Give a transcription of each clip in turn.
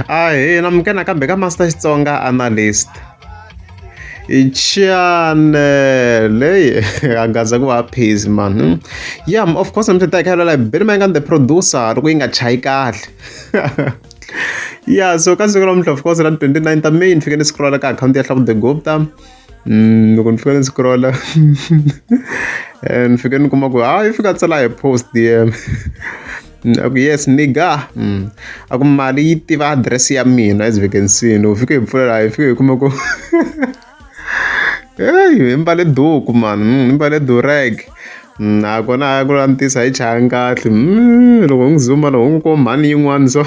Ahee namukela nakambe ka Master Xitsonga Analyst channel leyi a gaza ku va busy man yeah of course mi ta kha la Benny Mayengani the producer loko yi nga chayi kahle yeah so ka siku namuntlha of course ra 29 ta May ni fike ni scrolla ka akhawunti ya Hlavu the Gupta loko ni fika ni scrolla ni fike ni kuma ku hayi yi fika tsala hi post DM a ku yes nigga a ku mali yi tiva adirese ya mina as we can see loko fike hi pfula laha hi fike hi kuma ku heyi hi mbale duku mani hi mbale durag nakona a ku langutisa hi chaya kahle loko hi n'wi zuma loko n'wi kuma mhani yin'wana so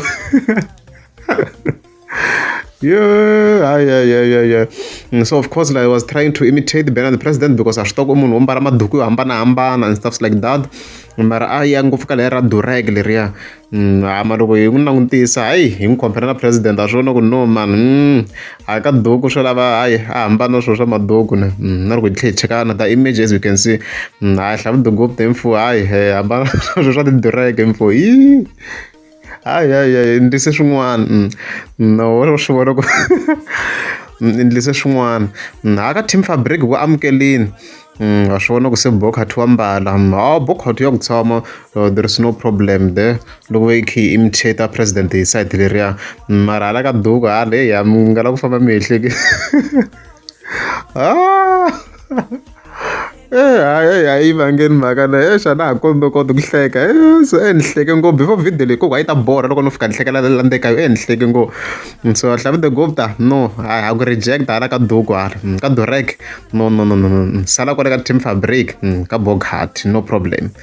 yeah hayi hayi hayi hayi so of course like, I was trying to imitate Benny the president because a swi tiva ku munhu wo mbala maduku yo hambanahambana and stuff like that mara a ya ngopfu ka leri ra durag leriya ma loko hi n'wi langutisa hayi hi n'wi compare na president a swi vona ku no man a ka duku swo lava hayi a hambana swilo swa maduku ne na loko hi tlhela hi cheka na the image as you can see hayi Hlavu the Gupta mfo hayi hambana swilo swa ti-durag mfo yi hayi hayi hayi endlise swin'wana no wa swi vona ku endlise swin'wana ha ka team fabric ku amukeleni wa swi vona ku se Bokhat wa mbala ha Bokhat ya ku tshama there is no problem there loko yi kha yi imitate president hi side leriya mara hala ka duku hala ya mi nga lava ku famba mi ehleke ah hayi hayi yi vangeni mhaka leyi exi a na ha koti koti ku hleka so e ni hleke ngopfu before video leyi koko a yi ta borha loko no fika ni hlekela la ndzeni ka yona e ni hleke ngopfu so Hlavu the Gupta no ha ku reject hala ka duku hala ka durag no no no no no sala kwale ka team fabric ka Bokhat no problem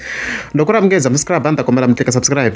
loko ri amukeza subscribe a ni ta kombela mi tlika subscribe.